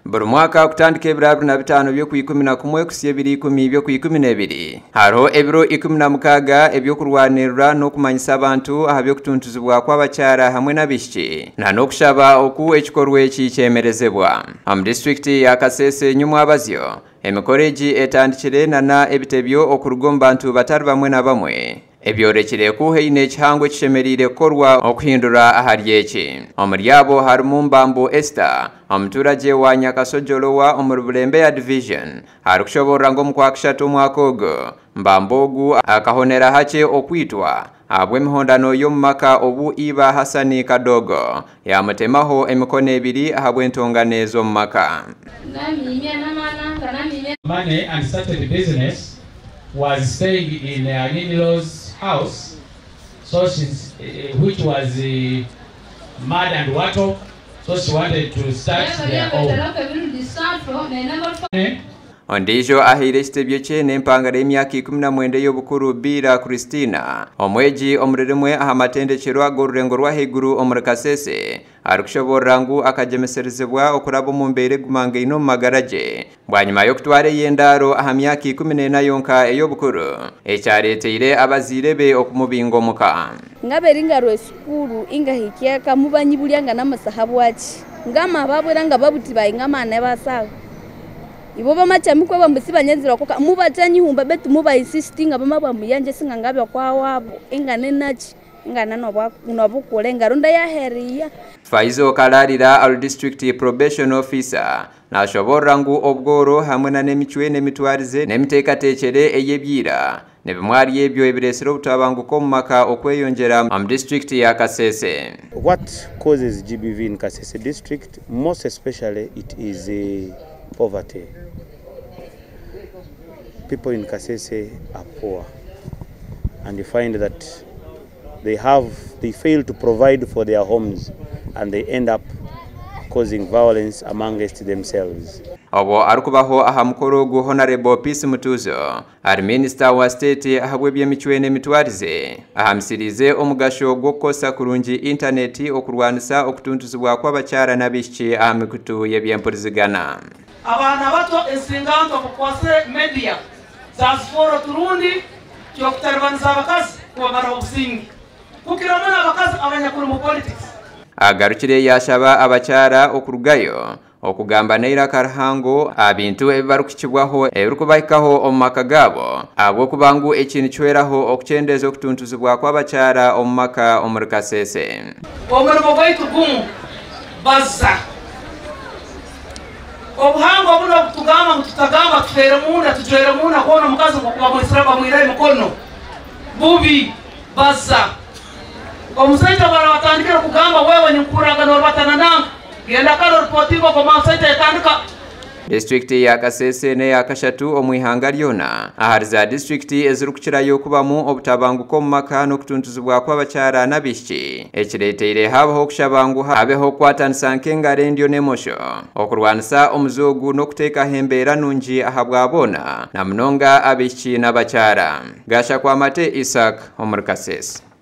Buri mwaka kutandika ebiro 25 by'oku11 kusya ebiro 10 by'oku12 hariho ebiro 16 eby'okurwanirira n'okumanyisa abantu aha by'okutuntuzibwa kw'abakyara hamwe n'abaishiki na n'okushaba oku ekikorwa eki kyemerezebwa. Omu disitulikiti ya Kasese Nyumwabazyo emikoro egi etandikire nana ebitebyo okuruga omu bantu batari bamwe na bamwe ebyorekire ku haine ekihango ekishemereire kukorwa okuhindura ahari eki. Omuri abo harimu Mbambu Esther, omuturage wa Nyakasojolowa omuri Bulembe ya Division, arikushoborora ngu omu kwakashatu omwaka ogu Mbambu ogu akahonera hakye okwitwa ahabw'emihondano y'omu maka obu Iba Hasani Kadogo yamutemaho emikono ebiri ahabw'entongane z'omu maka. Money and started business, was staying in her in-laws house, so she's, which was mud and wattle, so she wanted to start their own. Ondiijo ahaire ekitebyo kye n'empangara y'emyaka 19 y'obukuru Biira Christina, omwegi omuri rimwe aha matendekero ag'orurengo rw'ahaiguru omuri Kasese, arikushoborora ngu akagyemeserezibwa okuraba omu mbeera egumangaine omu magara gye bwanyima y'okutwara ey'endaaro aha myaka 14 yonka ey'obukuru ekyareeteire abazaire be okumubinga omuka. Ngaberinga rw'esukuru ingahikyeka mubanyibulyanga n'amasaha bwaki ngama babwera nga babuti bayingamana basaga ibo bamachamikwe bambusi banyenzira koka mubatanyihumba betu muba insistinga bamabwa muyanje singa ngabya kwa wabo ingane nachi ingana nobukule ngarunda yaheria. Faizo Kalarira al district probation officer nashoborora ngu obworo hamwe na n'emicwe n'emitwarize n'emiteekateekyere ey'ebyira n'ebimwari ebyo ebireesire obutabanguko omu maka okweyongyera omu district ya Kasese. What causes GBV in Kasese district? Most especially it is poverty. People in Kasese are poor, and you find that they fail to provide for their homes, and they end up causing violence amongst themselves. Obwo arikubaho aha mukoro ogu Honorable Peace Mutuzo ari Minister wa State ahabw'ebyemicwe n'emitwarize ahamisirize omugasho gw'okukosa kurungi intaneti okurwanisa okutuntuzibwa kw'abakyara n'abaishiki aha mikutu y'ebyempurizigana. Abaana bato ensinganto bakwasire media zasiforo turundi kyokutaribaniza abakazi kubamaraho obusinge kukiramu n'abakazi abanyakuri mu politics. Agarukire yashaba abakyara okurugayo okugamba n'eiraka rihango abintu ebi barikukibwaho ebirikubahikaho omu maka gaabo ahabw'okuba ngu ekintu kihweraho okukyendeza okutuntuzibwa kw'abakyara omu maka omuri Kasese. Omurimo gwaitu gumu baza obuhango buno obutugamba ngu tutagamba tufeere munda tujwere munda kwona omukazi ngu bamwira emikono bubi baza. Omusaija barabatandikira kugamba wewe ninkuraga n'orubatana nange genda karo ripotingo kwa masaita yatandika. District ya Kasese n'eya kashatu omu ihanga ryona ahari za district ezirikukirayo kubamu obutabanguko omu maka n'okutuntuzibwa kw'abakyara n'abaishiki ekireeteire habaho okushaba ngu habeho okukwatanisa nk'engaro endyo n'emosho okurwanisa omuze ogu n'okuteekaho embeera nungi ahabwa boona na munonga abaishiki n'abakyara. Gashakwa Mate Isaac omuri Kasese.